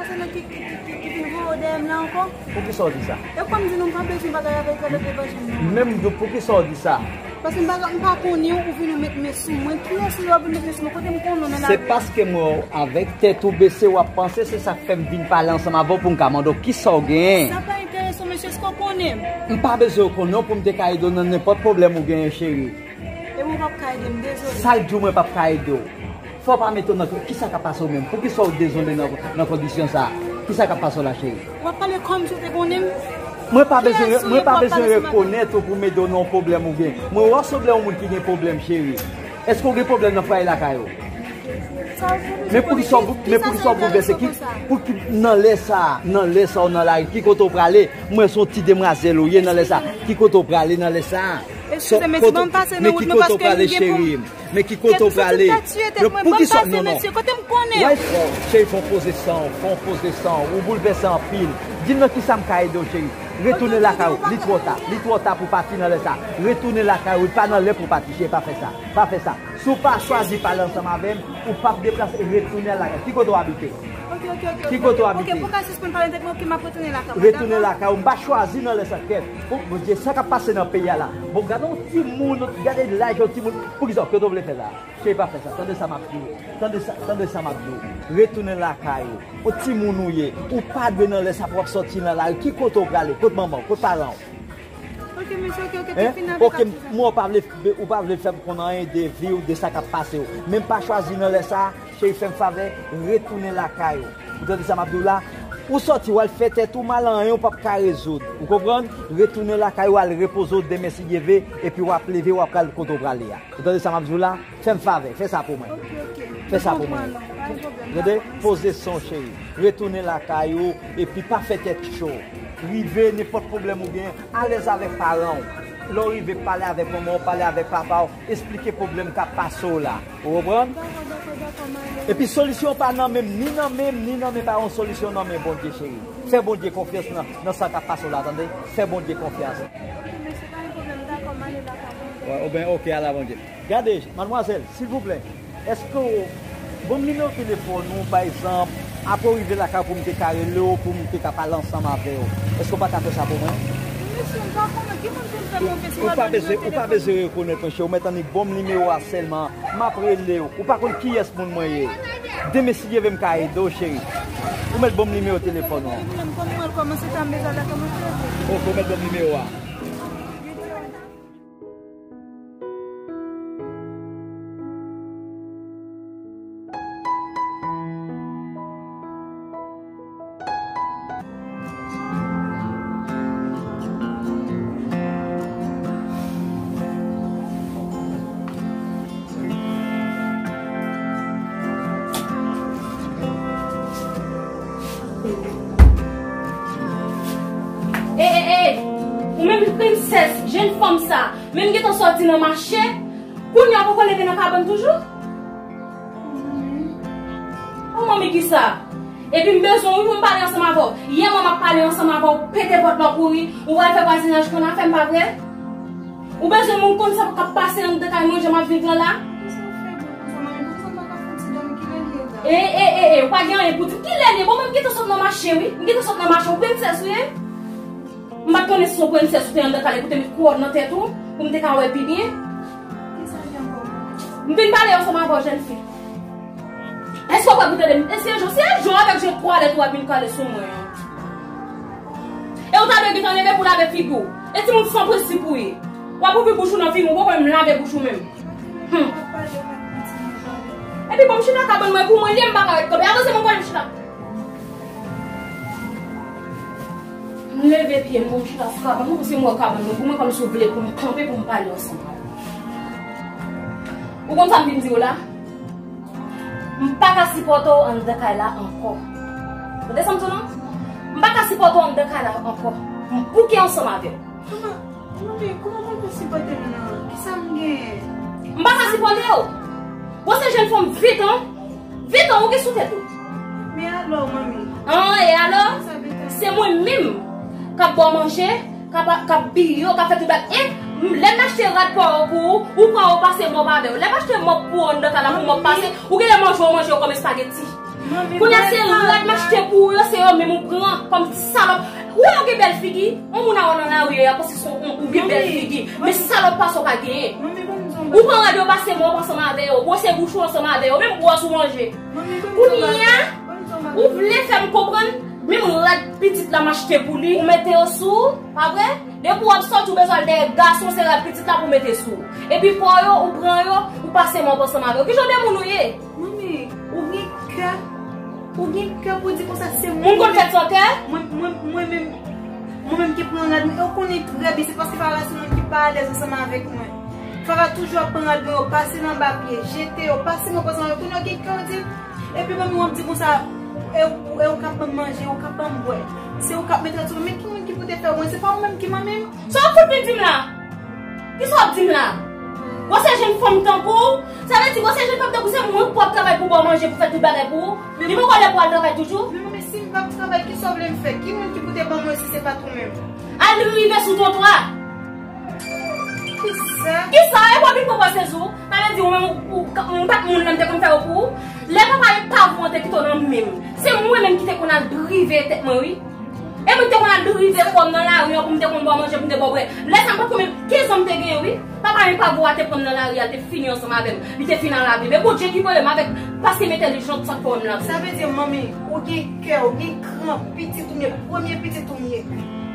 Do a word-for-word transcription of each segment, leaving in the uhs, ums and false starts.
Se nou ki, ki, ki, ki, ki vin voye w dèyè m la ankò? Poukisa w di sa? E kòm di nou m pa bezwen bagay avèk zèl evanjil non. Menm di w, poukisa w di sa? Paske m pa, m pa konnen w, ou vin ou met men sou mwen. Kiyès ou w ap vin met men sou mwen? Kote m konnen w nan lavi a? Se paske m wè w avèk tèt ou bese, w ap panse, se sa k fè m vin pale ansanm avè w pou m ka mande w kisa w genyen. Sa pa enterese w, mesye, èske w konnen m? M pa bezwen w konnen w pou m te ka ede w nan nenpòt pwoblèm ou genyen, cheri. E mwen p ap ka ede m, dezole. Sa l di w mwen p ap ka ede w? Fò w pa mete w nan, kisa k ap pase w menm? Poukisa w dezole nan, nan kondisyon sa a? Kisa k ap pase w la, cheri? W ap pale kòmsi w te konnen m. Mwen pa bezwen, mwen pa bezwen rekonèt ou pou m ede w nan yon pwoblèm ou gen. Mwen wè w sanble yon moun ki gen pwoblèm, cheri. Èske w gen pwoblèm nan fwaye lakay ou? Men poukisa w, men poukisa w boulvèse? Ki, pou ki, nan lè sa a, nan lè sa a w nan lari, ki kote w prale? Mwen se yon ti demwazèl ou ye nan lè sa a. Ki kote w prale nan lè sa a? Eskize m, mesye, ban m pase nan wout mwen paske m gen pou m. Men ki kote w prale, cheri m? Men ki kote w prale? Poukisa? Non, non. Kote m konnen? Wè, cheri, fè yon poze san, fè yon poze san. Ou boulvèse anpil. Di m nan kisa m ka ede w, cheri. Retounen lakay ou. Li twò ta. Li twò ta pou pati nan lè sa. Retounen lakay ou. Li pa nan lè pou pati, cheri. Pa fè sa. Pa fè sa. Si w pa chwazi pale ansanm avè m, ou p ap deplase. Retounen lakay. Ki kote w abite? Ki kote w abite? Ok, pou ka sispann pale avèk mwen, ok, m ap retounen lakay mwen. Retounen lakay ou. M pa chwazi nan lè sa kèt. Bon, Bondye, sa k ap pase nan peyi a la? Bon, gade yon timoun, gade laj yon timoun. Poukisa? Kote w vle fè la? Cheri, pa fè sa. Tande sa m ap di w. Tande sa, tande sa m ap di w. Retounen lakay ou. Yon timoun ou ye. Ou pa dwe nan lè sa pou w ap sòti nan lari. Ki kote w prale? Kot manman w? Kot paran w? Ok, mesye, ok, ok, te fini avèk. Ok, mwen, ou pa vle, ou pa vle fè m konn anyen de vi w, de sa k ap pase w. Men m pa chwazi nan lè sa a, cheri, fè m favè, retounen lakay ou. Ou tande sa m ap di w la? Ou sòti, w al fè tèt ou mal, anyen w p ap ka rezoud. Ou konprann? Retounen lakay ou, al repoze w, demen si Dye vle, epi w ap leve, w ap pral kote w prale a. Ou tande sa m ap di w la? Fè m favè, fè sa pou mwen. Ok, ok. Fè sa pou mwen. Tande, poze san w, cheri. Retounen lakay ou, epi pa fè tèt cho. Rive, nenpòt pwoblèm ou genyen, alèz avèk paran w. Lè w rive, pale avèk manman w, pale avèk papa w, esplike pwoblèm k ap pase w la. Ou konprann? Dakò, dakò, dakò, m ale. Epi solisyon pa nan men m, ni nan men m, ni nan men paran w, solisyon nan men Bondye, cheri. Fè Bondye konfyans nan, nan sa k ap pase w la, tande? Fè Bondye konfyans. Ok, mesye, pa gen pwoblèm, dakò, m ale lakay mwen. Wè, oben, ok, ala Bondye. Gade, madmwazèl, silvouplè, èske w, ban m nimewo telefòn ou, pa egzanp, apre w rive lakay pou m te ka rele w, pou m te ka pale ansanm avè w? Èske w pa ka fè sa pou mwen? Mesye, m pa konnen ki moun vin fè move sou telefòn. Ou pa bezwen, ou pa bezwen rekonèt mwen, cheri. Ou mèt annik ban m nimewo a sèlman. M ap rele w. Ou pa konn kiyès moun mwen ye. Demen, si Dye vle, m ka ede w, cheri. Ou mèt ban m nimewo telefòn ou an. Ok, ou mèt ban m nimewo a. Ey, ey, ey! Ou menm prensès, jenn fanm sa, menm gentan sòti nan mache, kounye a poko leve nan kabann toujou? Ou manmi kisa? Epi m bezwen w wi pou m pale ansanm avè w. Yè mwen m ap pale ansanm avè w, pete pòt la w kouri, ou pral fè vwazinaj konn afè m, pa vre? Ou bezwen moun konn sa k ap pase anndan kay mwen, jan m ap viv lan la? Ey, ey, ey, ey, ou pa gen anyen pou di. Kilè l ye? Bon, mwen m gentan sot nan mache wi. M gentan sot nan mache, ou prensès ou ye? M pa t konnen si se yon prensès ou te anndan kay la pou te met kouwòn nan tèt ou, pou m te ka wè pi byen. M vin pale ansanm avè w, jèn fi. Èske w prè pou tande m? E se jan, se jan avèk jan twalèt ou ap vin kale sou mwen an. E ou ta dwe gentan leve pou lave figi w. E timoun san prensip ou ye. W ap ouvri bouch ou nan figi w, ou poko menm lave bouch ou menm. Hmm. Epi bon, m chita kabann mwen, pou mwen li ye, m pa ka ret kanpe. Avanse, mwen pral chita. M leve pye m, bon, m chita sou kabann mwen, paske m wè kabann mwen pou mwen, kòmsi w vle pou m kanpe pou m pale ansanm avè w. Ou konn sa m vin di w la? M pa ka sipòte w anndan kay la ankò. Tande sa m di w lan? M pa ka sipòte w anndan kay la ankò. M bouke ansanm avè w. Kòman, manmi, kòman mwen pou sipòte m nan? Kisa m genyen? M pa ka sipòte w. Bon, se jèn fanm vit, an. Vit, an, ou gen sou tèt ou. Men alò, manmi? An, e alò? Se mwen menm k ap ba w manje, k ap, k ap biye w, k ap fè tout bagay. E lè m achte rad pa w pou ou, ou pran ou pase mòp avè w. Lè m achte mòp pou ou anndan kay la pou mòp pase, ou genlè manje w manje w kòm espageti. Kounye a se rad m achte Ou yo se yo menm ou pran kòm ti salòp. Ou wè ou gen bèl figi, yon moun a wè nan lari a, panse se yon ou gen bèl figi. Men salòp pa sa w pa genyen. Ou pran rad yo pase mò ansanm avè yo, bwose bouch ou ansanm avè yo, menm bwòs ou manje. Kounye a, ou vle fè m konprann, menm rad pitit la m achte pou li, ou mete yo sou ou, pa vre? Depi w ap sòti, ou bezwen al dèyè gason, se rad pitit la pou mete sou ou. Epi pa w yo, ou pran yo, ou pase mò ansanm avè yo. Ki jan de moun ou ye? Manmi, ou gen kè, ou gen kè pou di konsa se mwen. Moun konn fèt san kè? Mwen, mwen, mwen menm, mwen menm ki pran rad mwen, e ou konnen trè byen, se paske Farah se moun ki pa alèz ansanm avèk mwen. Farah toujou ap pran rad mwen yo, pase l anba pye, jete yo, pase mò ansanm avè yo, kounye a ou gen kè ou di, epi manmi w ap di konsa, e ou, e ou k ap ban m manje, ou k ap ban m bwè. Se ou k ap mete rad sou mwen, men ki moun ki pou te fè mwen, se pa ou menm ki manmi m? Sa w ap fout vin di m la? Kisa w ap di m la? Gwosè jenn fanm tankou w? Sa vle di gwosè jenn fanm tankou w, se mwen k pou ap travay pou ba w manje, pou fè tout bagay pou ou? Li poko lè pou al travay toujou? Men manmi, si m p ap travay, kisa w vle m fè? Ki moun ki pou te ban mwen si se pa t ou menm? Al rive sou twotwa. Kisa? Kisa? E w ap vin pran pòz sezi w? Sa vle di ou menm, ou, ou, ou pa t moun nan m te konn fè yo pou ou? Lè papa e pa vou an te kite w nan men m, se mwen menm ki te konn al drive tèt mwen, wi. E mwen te konn al drive kò m nan lari an pou m te konn ba w manje, pou m te ba w bwè. Lè sa m pa t konn menm kenz an m te genyen, wi. Papa e pa vou a te pran m nan lari a, l te fini ansanm avè m. Li te fin al avè m. E Bondye ki voye m avèk, paske m entèlijan, sa k fè w wè m la. Sa vle di, manmi, ou gen kè, ou gen kran, pitit ou m ye, premye pitit ou m ye.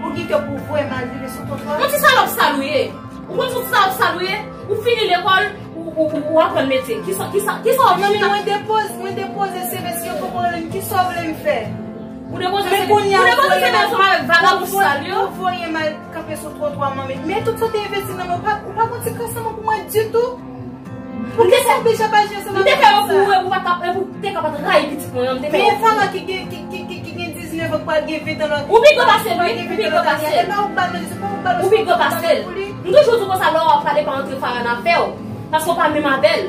Ou gen kè pou voye m al rive sou twotwa? Yon ti salòp sal ou ye. Ou konn se yon ti salòp sal ou ye? Ou fini lekòl, ou, ou, ou, ou aprann metye. Kisa, kisa, kisa w ap chita? Manmi, mwen depoze, mwen depoze C V, si yo poko rele m, kisa w vle m fè? Ou depoze C V, ou depoze C V ansanm avèk vagabon sal yo? Ou voye m al kanpe sou twotwa, manmi. Men tout sa w te envesti nan mwen, ou pa, ou pa gon ti kras nan mwen pou mwen ditou. Poukisa w oblije ap aji ansanm avèk mwen konsa? M te fè yo pou ou, e pou w pa t ap, e pou w te kapab rayi pitit mwen an, m te fè yo pou ou. Men Farah ki gen, ki, ki, ki, ki gen diznèf an, k pral gen ven tan lòt, ou pi gran pase l, wi, ou pi gran pase l. E pa ou k ba l manje, se pa ou k ba l, ou pi gran pase l. M toujou di w konsa, lè w ap pale, pa antre Farah nan afè w, paske w pa menm avè l.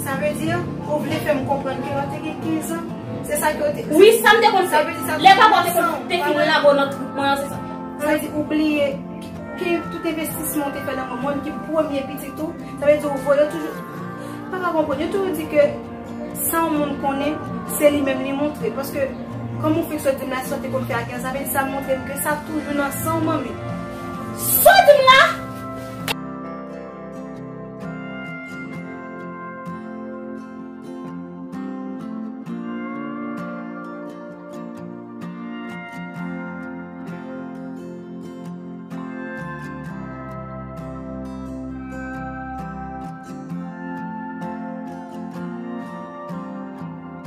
Sa vle di, ou vle fè m konprann ke lè w te gen kenz an, se sa ke w te... Wi, sa m te konn fè. Lè papa w te konn, te fin lage w nan trip mwen an, se sa. Sa vle di, ou bliye ke tout envestisman w te fè nan mwen, mwen ki premye pitit ou, sa vle di ou voye yo toujou, pa ka konprann. Yo toujou di ke sa yon moun konnen, se li menm li montre. Paske, kòm ou fèk sot di m la, sa w te konn fè a kenz an, sa vle di sa montre m ke sa toujou nan san w, manmi. Sa w di m la?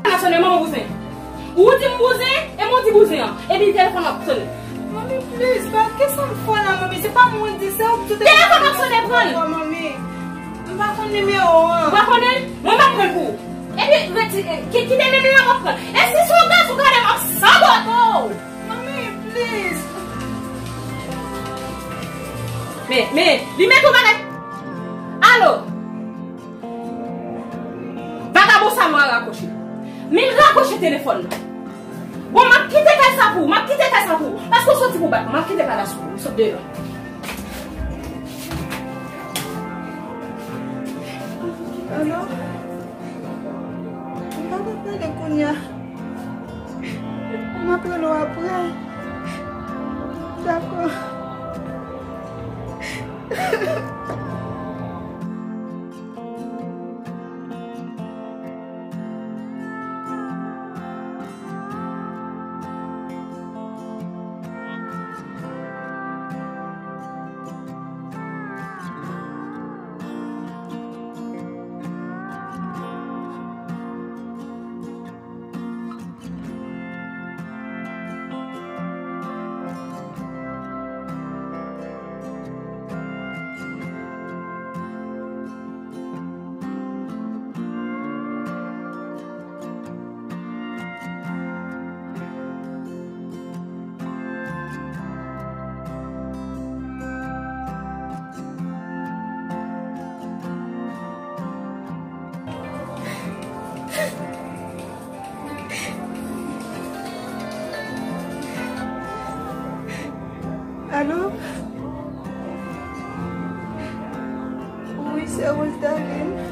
Sa sonnen manman bouzen. Ou di m bouzen, e mwen di bouzen an. Epi telefòn ap sonnen. Manmi, please, pa, kisa m fè la, manmi? Se pa mwen di, se ou ki sou telefòn ap sonnen, pran l. Manmi, m pa konn nimewo an. Ou pa konnen l? Mwen m ap pran l pou ou. Epi, reti-, e, ki-, kite menm la, m ap pran l. E si se yon gason, gade m ap sabote w. Manmi, please. Men, men, li met yon bagay. Alo? Vagabon sa mwen rakwoche. Men rakwoche telefòn nan. Bon, m ap kite kay sa pou ou, m ap kite kay sa pou ou. Paske w soti pou bat mwen, m ap kite kay la sou ou, sot deyò. Alo? M pa ka pale kounye a. M ap rele w apre. Dakò. Alo? Wi, sè Rosedaline.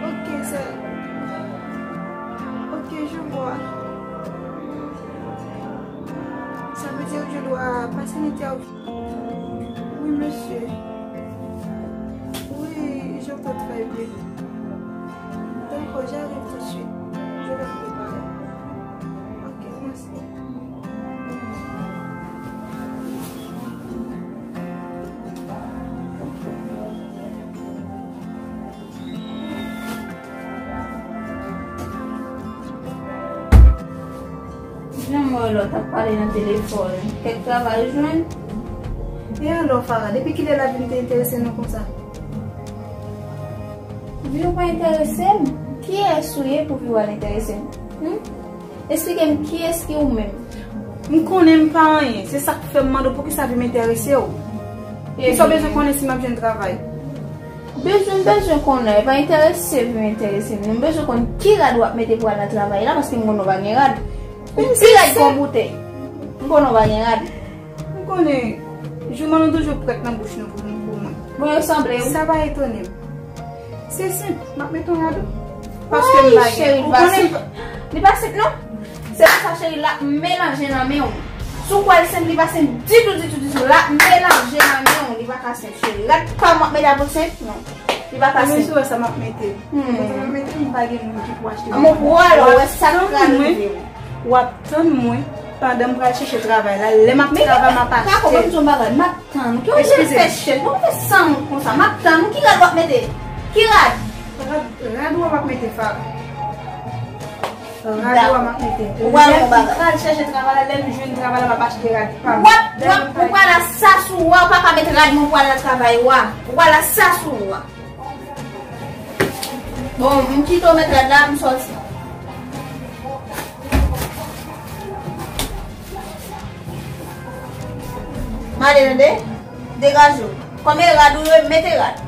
Ok, sè. C'est l'interview. Oui, monsieur. Oui, j'entends très bien. D'accord, j'arrive tout de suite. Je vais me préparer. Ok, merci. Jan m wè lòt ap pale nan telefòn, kèk travay ou jwenn? E alò, Farah, depi kilè lavi m te enterese nou konsa? Vi w pa enterese m? Kiyès ou ye pou vi w al enterese m? Hmm? Esplike m kiyès ki ou menm. M konnen m pa anyen. Se sa k fè m mande w poukisa vi m enterese w. Kisa w bezwen konnen si m ap jwenn travay? Bezwen, bezwen konnen, e pa enterese vi m enterese m. M bezwen konn ki rad w ap mete pou al nan travay la, paske m konnen w pa gen rad. Ou pi rad k on boutèy. M konnen w pa gen rad. M konnen, jouman nou toujou prèt nan bouch nou pou nou, pou mwen. Bon, yo sanble wi. Sa pa etone m. Se senp, m ap mete yon rad. Paske m pa gen. Cheri, li pa senp. Li pa senp non. Se pou sa, cheri, l ap melanje nan men w. Si w kwè l senp, li pa senp ditou, ditou, ditou. L ap melanje nan men w. Li pa ka senp, cheri. Rad pa m w ap mete a pou l senp? Non. Li pa ka senp. Mwen sou sa m ap mete. Hmm. Mwen sa m ap mete, m pa gen moun ki pou achte. Mwen pral wè sa k pral rive w. W ap tann mwen pandan m pral chèche travay la. Lè m ap travay, m ap achte. Kako, ban m di yon bagay, m ap tann. Ki w ap fè chèch? Ban m fè san moun konsa. M ap tann. Ki rad w ap mete? Ki rad? Rad, rad w ap mete, Farah. Rad w ap mete. Ou pral wè yon bagay. Lè m pral chèche travay la, lè m jwenn travay la, m ap achte rad pa m. W ap, w ap, ou pral la sa sou ou a, ou pa ka met rad mwen pou al nan travay ou a. Ou pral la sa sou ou a. Bon, m kite w met rad la, m sòti. M ale tande. Degaje w. Kòm e rad ou ye, mete rad.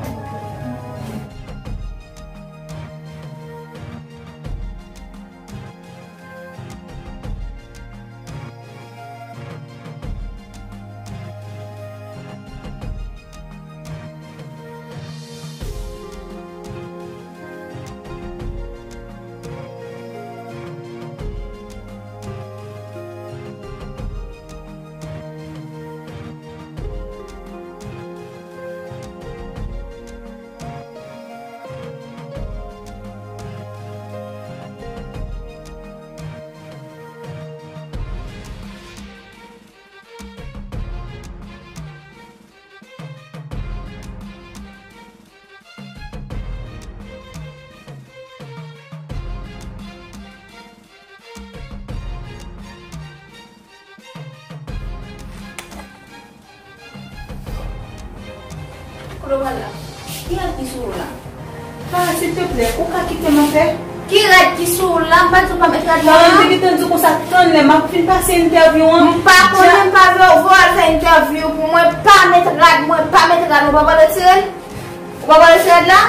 Kote w pral la? Ki rad ki sou ou la? Farah, silteplè, ou ka kite m anpè? Ki rad ki sou ou la? M pa di w pa met rad la. Farah, m te gentan di w konsa, tann lè m ap fin pase entèvyou an. M pa konnen, m pa vle w al fè entèvyou pou mwen. Pa met rad mwen, pa met rad mwen. Ou pa pral retire l? Ou pa pral retire rad la?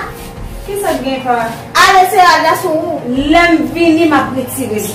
Kisa k gen, Farah? Al retire rad la sou ou. Lè m vini, m ap retire l.